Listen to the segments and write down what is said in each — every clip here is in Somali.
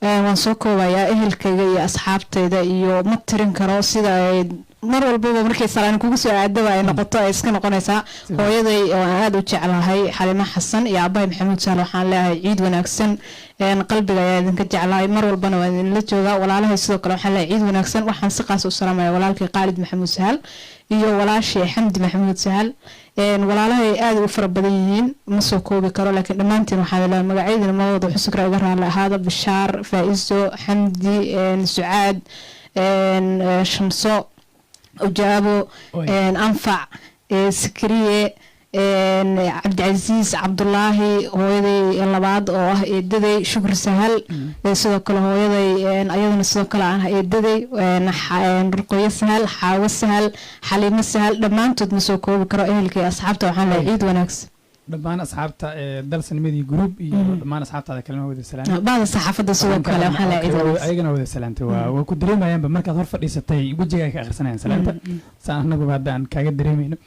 Waan soo koobayaa. Ehelkayga iyo asxaabtayda iyo ma tirin karo, sida ay mar walbaba markay salaan kugu soo aadaba ay noqoto, ay iska noqonaysaa. Hooyaday oo aan aada u jeclahay, Xalimo Xasan, iyo aabahay Maxamuud Sahl, waxaan leeyahay ciid wanaagsan. Qalbiga ayaa idinka jeclahay, mar walbana waa idinla joogaa. Walaalahay sidoo kale waxaan leeyahay ciid wanaagsan. Waxaan si qaas u salaamaya walaalkay Qaalid Maxamuud Sahal iyo walaashii Xamdi Maxamuud Sahal. Walaalahay aada u fara badan yihiin, ma soo koobi karo, laakiin dhammaantiin waxaan leeyahay, magacyadina ma wada xusi karo, iga raalli ahaada: Bishaar, Faa-iso, Xamdi, Sucaad, Shamso, Ujaabo, Anfac, Sikriye, Cabdicasiis, Cabdulaahi, hooyaday labaad oo ah eedaday Shukri Sahal, sidoo kale hooyaday ayaduna sidoo kale ah eedaday Ruqoyo Sahal, Xaawo Sahal, Xaliimo Sahal. Dhammaantood ma soo koobi karo. Ehelka iyo asxaabta waxaan leeyahay ciid wanaagsan. Dhammaan asxaabta ee Dalsan Media Group iyo dhammaan asxaabtaada kalena wada salaamay. Bahda saxaafadda sidoo kale waxaan leeyahay ciid wanaagsan. Ayagana wada salaamtay. Waa ku dareemayaanba markaad hor fadhiisatay, wejiga ay ka akhrisanayaan salaamta, saan annaguba hadda aan kaaga dareemayno.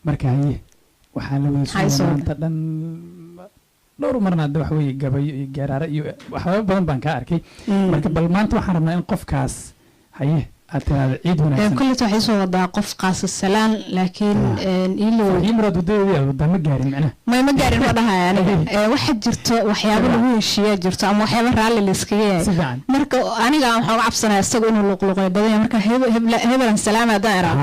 Marka haye, waxaa la wada Maxay sugaya soo maanta dhan dhowr marna hadda wax weeye gabayo iyo geeraare iyo waxyaabo badan baan kaa arkay. Marka bal maanta waxaan rabnaa in qofkaas haye aad tiraahdo ciid wanaagsan. Kulleyta waxay soo wadaa qof qaasa salaan, laakiin ilow. Farxiin Muraad wadadeedii aad wadaa ma gaarin macnaha. May, ma gaarin, ma dhahay aniga. Waxaa jirto waxyaabo lagu heshiiyaa jirto ama waxyaabo raalli la iskaga yahay. Si fiican. Marka aniga waxaan uga cabsanaya isaga inuu luqluqay badan yahay. Marka hebelan salaama haddaan iraa,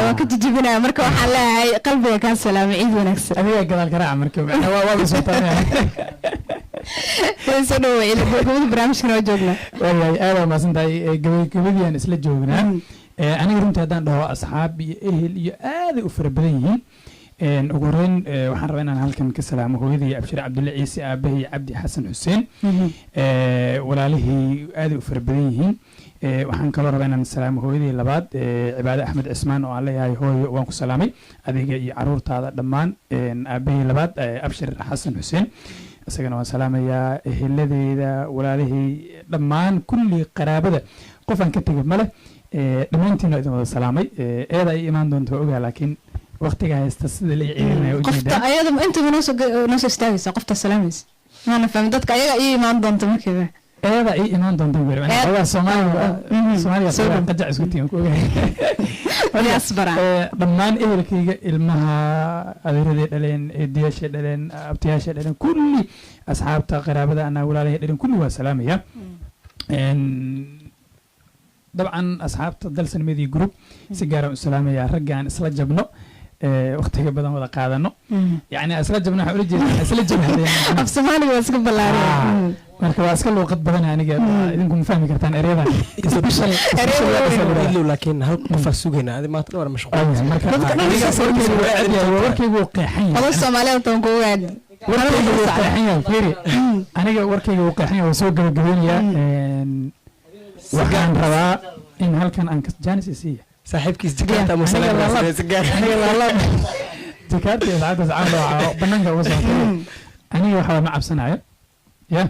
waan ka jijibinaya. Marka waxaan leeyahay qalbiga kaa salaamay, ciid wanaagsan. Adiga gadaal garaaca marka macnaha waa soo taanaya. Soo dhawo, gabagabada barnaamijkana waa joognaa. Waayahay, aad waa mahadsan tahay. Gabagabadii aan isla joognaa. Aniga runtii haddaan dhaho asxaab iyo ehel iyo aaday u fara badan yihiin. Ugu horeyn waxaan rabaa inaan halkan ka salaamo hooyadii Abshir Cabdulle Ciise, aabahii Cabdi Xasan Xuseen. Walaalihii aaday u fara badan yihiin. Waxaan kaloo rabaa inaan salaamo hooyadii labaad, Cibaade Axmed Cismaan, oo aan leeyahay hooyo waan ku salaamay adiga iyo caruurtaada dhammaan. Aabahii labaad, Abshir Xasan Xuseen, isagana waan salaamayaa. Eheladeeda, walaalihii dhammaan, kulli qaraabada, qof aan ka tegay male. Dhammaantiin waa idin wada salaamay. Eeda ay imaan doonto waa ogaa, laakiin waqtiga haysta sida la ii ciirinaya Qofta ujeedaa. Ayada intaba noosoo istaagaysa qofta salaamaysa, maana fahmin dadka ayaga ii imaan doonta markiiba. Eeda ii imaan doonta beri. Xogaa Soomaaliga Soomaaliga Soo xogaa dhow. Qajac isku tiim ku ogahay. Diaspora. Dhammaan ehelkayga, ilmaha adeeraday dhaleen, eedayaashay dhaleen, abtiyaashay dhaleen, kulli asxaabta, qaraabada anaa walaalahay dhaleen, kulli waa salaamaya. Dabcan asxaabta Dalsan Media Group si gaaraan u salaamaya, raggaan isla jabno, waqtiga badan wada qaadano. Yacni isla jabno waxaan ula jeedaa isla jabhadeen. Af Soomaaliga waa iska ballaariya. Marka waa iska luuqad badan aniga, idinku ma fahmi kartaan ereyada special. Ilow, laakiin hal qofaa sugaynaa, adi maanta dhawar mashquul. Marka Dadka dhan warkaygu waa cad yahay, warkaygu wuu qeexan yahay. Oday Soomaaliyeed toon kugu aad. Warkaygu wuu qeexan yahay. Fiiri, aniga warkayga wuu qeexan yahay, waa soo gabagabeynayaa. Waxaan rabaa in halkan aan jaanis isiiya. Saaxiibkiis Jakarta ama Aniga aniga laalaab Jakarta iyo saacadaas caan oo banaanka uga soo. Aniga waxaa ma cabsanayo ya.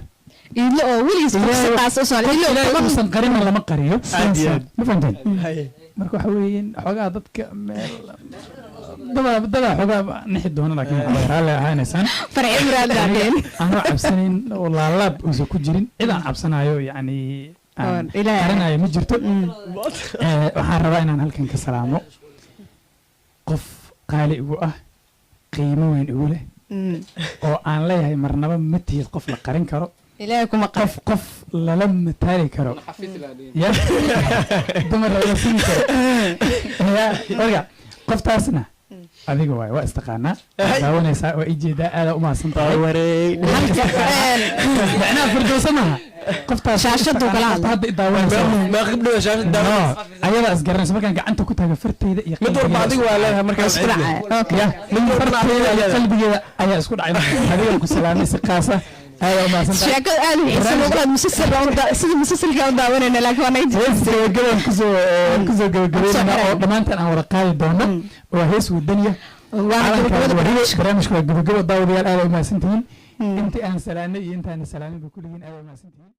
Iidle oo weligiis qof si qaas u soo iidle. Ilaahay uusan qarina lama qariyo. Aad iyo aad. Ma fahamteen? Marka waxa weeyeen xoogaa dadka meel dadaa xoogaa nixi doona, laakiin waxaa raalli ahaanaysaan. Farci Muraad baadeen. Anoo cabsanayn oo laalaab uusan ku jirin, cid aan cabsanayo yacni aan Ilaahay. qarinayo ma jirto. Waxaan rabaa inaan halkan ka salaamo qof qaali igu ah, qiimo weyn igu leh, oo aan leeyahay marnaba ma tihid qof la qarin karo. Ilaahay kuma qar. Qof lala mataali karo ya, dumar lala simi karo ya. Marka qoftaasna adiga waay, waa istaqaanaa, waa daawanaysaa, waa ii jeedaa, aadaa umahadsan tahay. Macnaha Firdowsa maaha qoftaas. Shaashaduu kala hadlay. Hadda i daawanaysa. Meeqa gabdhood shaashad daawanaysa? No, ayadaa isgaranaysa markaan gacanta ku taago fartayda iyo Mid walba qalbigeeda. Adiga waa leedahay markaa. Isku dhacaya. Okay. Ya, fartayda iyo qalbigeeda ayaa isku dhacay. Marka adiga ku salaamay si qaasa, aadaa umahadsan tahay. Sheekada aad u xiiso leh, musalsal sida musalsalka u daawanayna, laakiin waa naga Hees gabagaban kusoo gabagabeynana oo dhammaantaan aan wada qaadi doono waa hees wadaniya. Waana Calanka gabagabada waa barnaamijka. Barnaamijka waa gabagabo. Daawadayaal, aad umahadsantihiin. Intii aan salaanay iyo intaan salaaminba, kulligiin aad umahadsantihiin.